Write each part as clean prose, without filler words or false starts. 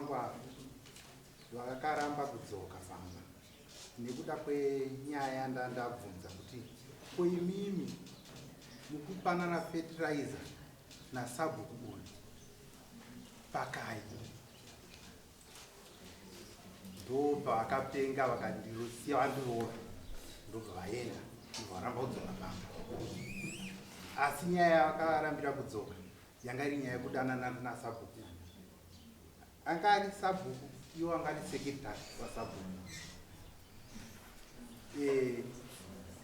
wangu ava vakaramba kudzoka pamba nekuda kwenyaya yandandabvunza kuti ko imimi mukupanana fertilizer nasabhuku uyu pakai ndopavakapenga vakandirosiya vandiroora ndobva vaenda ndobva varamba kudzoka pamba asi nyaya yavakarambira kudzoka yanga iri nyaya yekudanana nasabhuku anga ari sabhuku iwo anga ari sekretary wasabhuku e,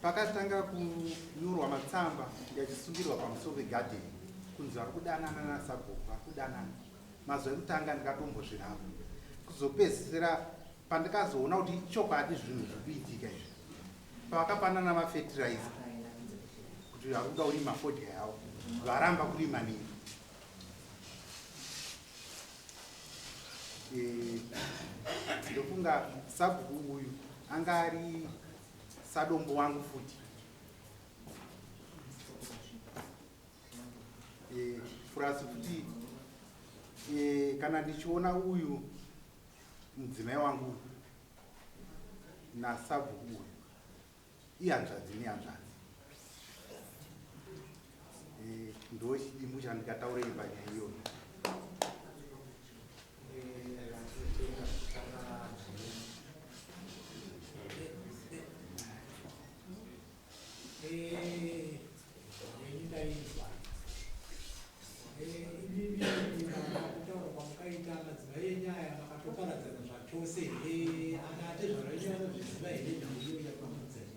pakatanga kunyorwa matsamba yachisungirwa pamusoro pegadheni kunzi vari kudanana nasabhuku vari kudanana mazuva ekutanga ndikatombozviramba kuzopedzisira pandikazoona kuti ichokwadi zvinhu zviri kuitika izvi pavakapanana mafetirizer kuti vari kuda kurima fodya yavo varamba kurima nini eh, ndofunga sabhuku uyu anga ari sadombo wangu futi eh, purasi futi eh, kana ndichiona uyu mudzimai wangu nasabhuku uyu ihanzvadzi nehanzvadzi eh, ndo chidimbu chandikataurei panyaya iyoyo Eh, ini ndainzwa eh, imimi kutaura kwamukaita madzimai enyu aya makatoparadzana zvachose here ana atezvara venyu vanozviziva here nhau iyo yapamudzai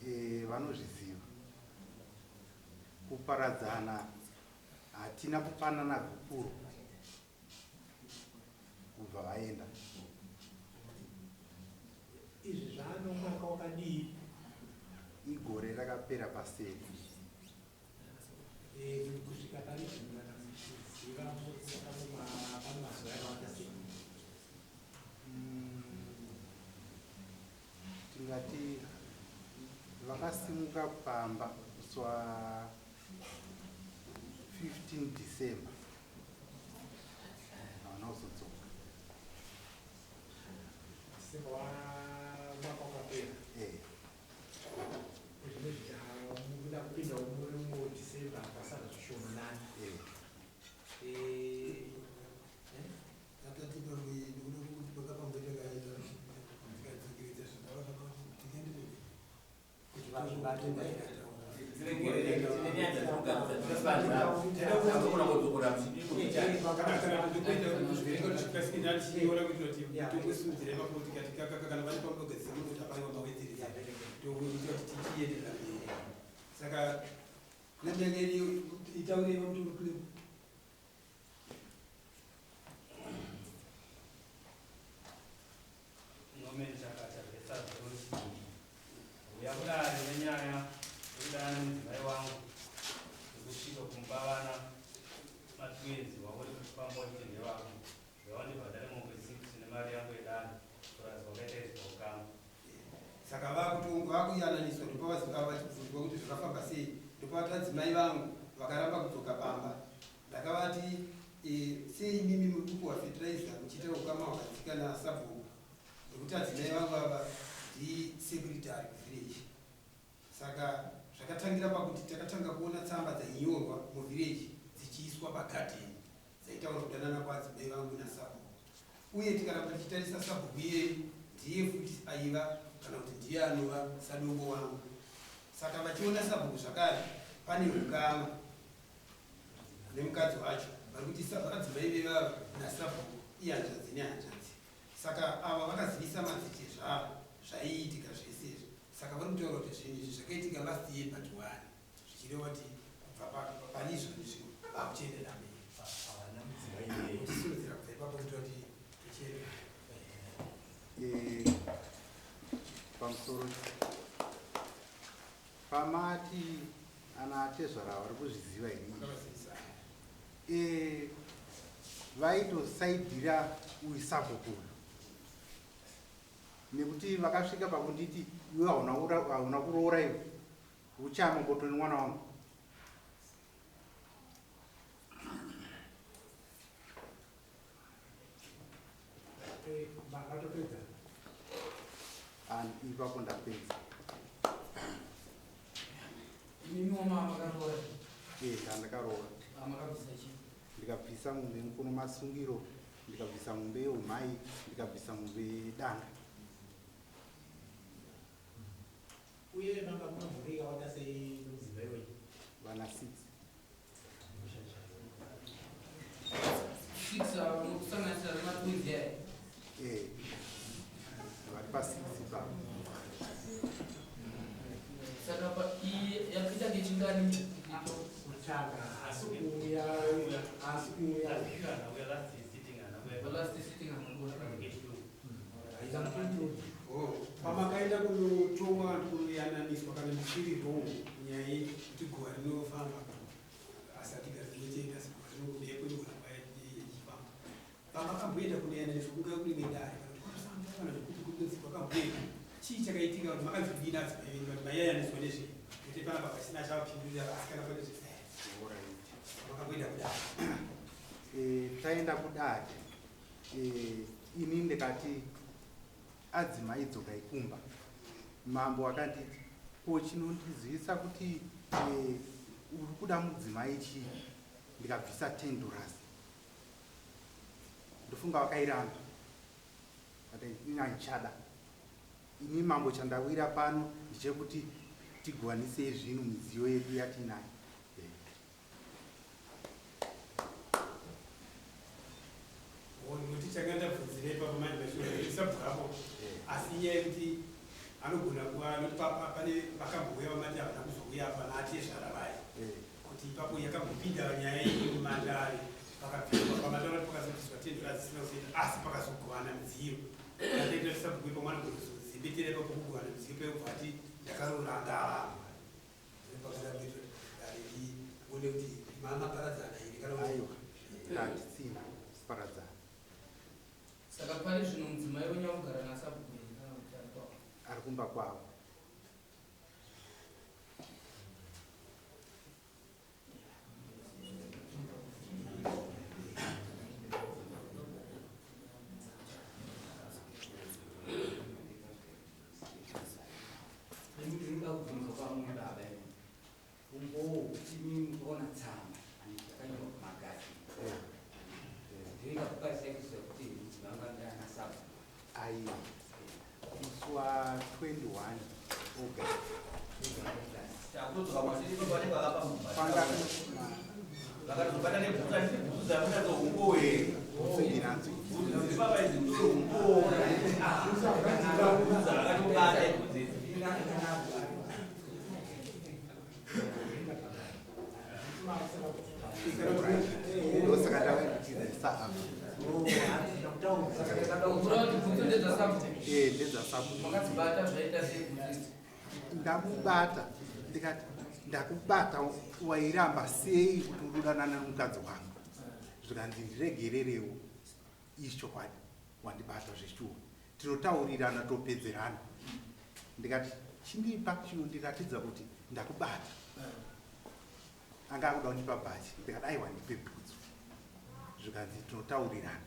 eh, vanozviziva kuparadzana hatina kupanana gupuro kubva vaenda. Izvi zvaano mwaka wakadii? Igore rakapera paseri. Eh, kusvika pari zvino kana muchiziva pane mazuva akawanda sei? Mm, tingati vakasimuka pamba musi wa 15 December havana kuzodzoka December wa mwaka wakapera eh. Zvinezvi mukuda kupinda muri muDecember kwasara zvishomanani eh. Eh, eh? Tatati pamwe ndikuda kuti pakapamboita kaita ndikadzokeredza zvakava zvakati tienderere kuti vazvibate saka nendenge itaure vamuti Norman Chakata veSabhuku Huya kudare nenyaya yekudana nemudzimai wangu nekusvika kumupa vana matwins wauri kufamba uchiti ndevako zvawandibhadhare mombe 6 nemari yangu yedare plus wakaita izvi paukama saka vakuyananiswa ndopavachibvunzwa kuti zvakafamba sei ndopavati vadzimai vangu vakaramba kudzoka pamba Ndakavati e, sei imimi muri kupiwa fertilizer muchiita ukama hwakadzika nasabhuku nekuti adzimai vangu ava ndisecretary kuvillage. Saka zvakatangira pakuti takatanga kuona tsamba dzainyorwa muvillage dzichiiswa pagarden dzaitaura kudanana kwaadzimai vangu nasabhuku uye tikaramba tichitarisa sabhuku iyeye ndiye futi aiva kana kuti ndiye anova sadombo wangu. Saka vachiona sabhuku zvakare pane ukama nemukadzi wacho vari kuti adzimai vevava nasabhuku ihanzvadzi nehanzvadzi saka ava vakazivisa madzitezvara zvaiitika zvese izvi saka vari kutaura kuti zvinhu izvi zvakaitika last year but one zvichireva kuti kubva pane izvoni zvino vakuchienderera mberi uchisimudzira kubva ipapo kuitira kuti tichienderera eh, pamusoro Pamati ana atezvara vari kuzviziva here e, vaitosaidhira uyu sabhuku uyu nekuti vakasvika pakunditi iwe hauna kuroora iwe uchama mboto nemwana wangu Matopedza. Ipapo ndapedza. Imimi wama makaroora? Ee, ndandakaroora. Makabvisa chii? Ndikabvisa mombe yemukono masungiro, ndikabvisa mombe yeumai, ndikabvisa mombe yedanga. Uye manga muna mhuri yakawanda sei nomudzimai wenyu? Vana 6. 6 ava mukusanganisira nematwins yaya? Ee, vari pa6 ipapo. Saka pa iyi yakaita kechingani? Kutanga asi kuuya, asi kuuya. Last sitting anakuya. Pamakaenda kunotongwa, kunoyananiswa, kana ndichiri wrong, nyaya yekuti guva rinofamba asi atigari rinochenda, asi guva rinobekwe rigoramba ichifamba, pamakamboenda kunoyananiswa, kungave kuri medare kana kuti kwafamba kana zvekuti kunonzi kwakamboenda, chii chakaitika? Kuti makanzi kudini adzimai venyu? Kuti maiyananiswa nezvei? Kuti panapa pasina chavapindurira, asi kana pane zvese makamboenda kudare. Taenda kudare, ini ndikati adzimai dzokai kumba. Mambo akanditi, ko chinondizivisa kuti uri kuda mudzimai chii? Ndikabvisa $10. Ndofunga vakairamba, ati ini handichada. Ini mambo, chandawira pano ndechekuti tigovanisei zvinhu, midziyo yedu yatinayo. Nokuti changa ndabvunzira ipapo manje mashuisabvapo, asi inyaya yekuti anogona kuva nokuti pane vakambouya vamati havana kuzouya pana atezvara vaya, kuti ipapo yakambopinda nyaya iyi mumatare, pakabviswa, pamataura kuti pakazobviswa $10 dzisina kuzoita, asi pakazogovana midziyo. Ataita tisabhuku ipapo, anogona kuzozimbetera ipapo kugovana midziyo pekubva ati ndakaroora ndaramba. Pakada kuitwa dare rione kuti mamaparadzana here kana kuti Aiwa, hatisina kuparadzana. Saka pari zvino mudzimai wenyu akugara nasabhuku here kana kuti ari kwavo? Ari kumba kwavo. Ini ndinoda kubvunza kwamwe baba imi. Umbowo imi mukaona tsamba yakanyorwa kumagazini. Ndingakupaisai kuziva kuti mudzimai wangu ndana sabhuku? Aiwa, musi wa21 August. Takutodzoka kwatiri pane vakapa panga vakatozobata nebhutsu. Handiti bhutsu dzamunadzo umbowo here? Bhutsu ndinadzo. Bhutsu dziri papa idzi ndiro umbowo dzakatobata ibhutsu idzi. Ndosaka ndavaitidzisa apa. Kureva kuti bhutsu ndedzasabhuku? Ee, ndedzasabhuku. Makadzibata zvaita sei bhutsu idzi? Ndamubata, ndikati ndakubata, wairamba sei kuti uri kudanana nemukadzi wangu? Zvikanzi ndiregererewo, ichokwadi wandibata zveshuwa, tinotaurirana topedzerana. Ndikati chindipa chinondiratidza kuti ndakubata. Anga akuda kundipa bhachi, ndikati aiwa, ndipe bhutsu. Zvikanzi tinotaurirana.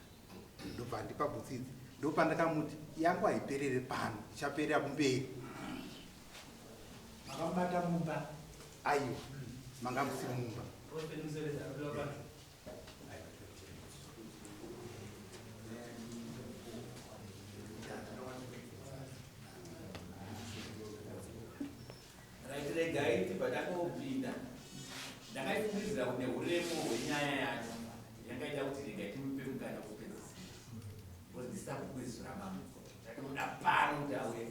Ndobva ndipa bhutsu idzi. Ndopandakamuti yangu haiperere pano, ichaperera kumberi. Makamubata mumba? Aiwa, manga musiri mumba. Prophet Musereza, abuda pano. Right, regai tibva takopinda. Ndakaifungidzira kuti neuremo hwenyaya yacho yangaita kuti regai timupe mukana wekupedzisira, because ndisabhuku izwi ramambo, tatomuda pano kuti auye.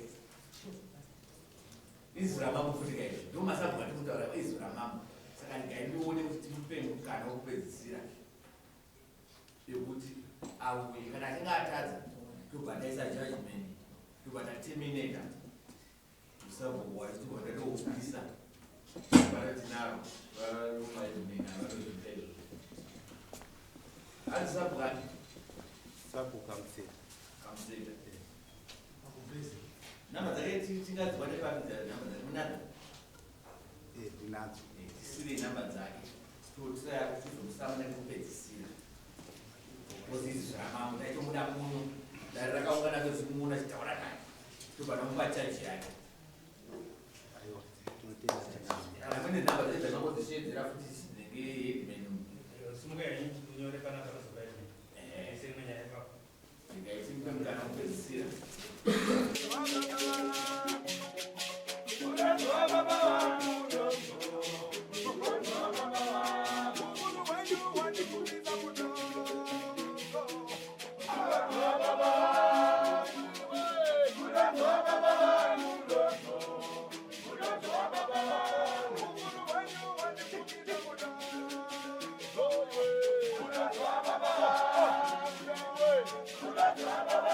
Izwi ramambo futi kaizvo, ndo masabhuku atiri kutaura, izwi ramambo. Saka regai ndione kuti timupe mukana wekupedzisira yekuti auye. Kana achinge atadza, tobva taisa judgment, tobva taterminata usabhuku wacho, tobva tatoubvisa varatinaro varomaimena vanozviita izvozvo. Hanzi sabhuku ani? Sabhuku Kamuseta. Kamuseta. Namba dzake tingadziwane papi? Namba dzake munadzo? Eh, ndinadzo. Tisirei namba dzake, totiraya kuti tizomusama nekupedzisira, because izvi zvaramambo taitomuda muno, dare rakaungana. Ndakwanisi kumuona achitaura naye, tobva tamupa chaji yake. Aiwa, tinotenda changamire. Kana mune nhamba dzacho dzanongodzishedzera futi dzinenge headman. Simuka henyu, munyore panapa pazopa headman. Ise imwe nyaya ipapo. Ndingaitimupe mukana wekupedzisira. Baba,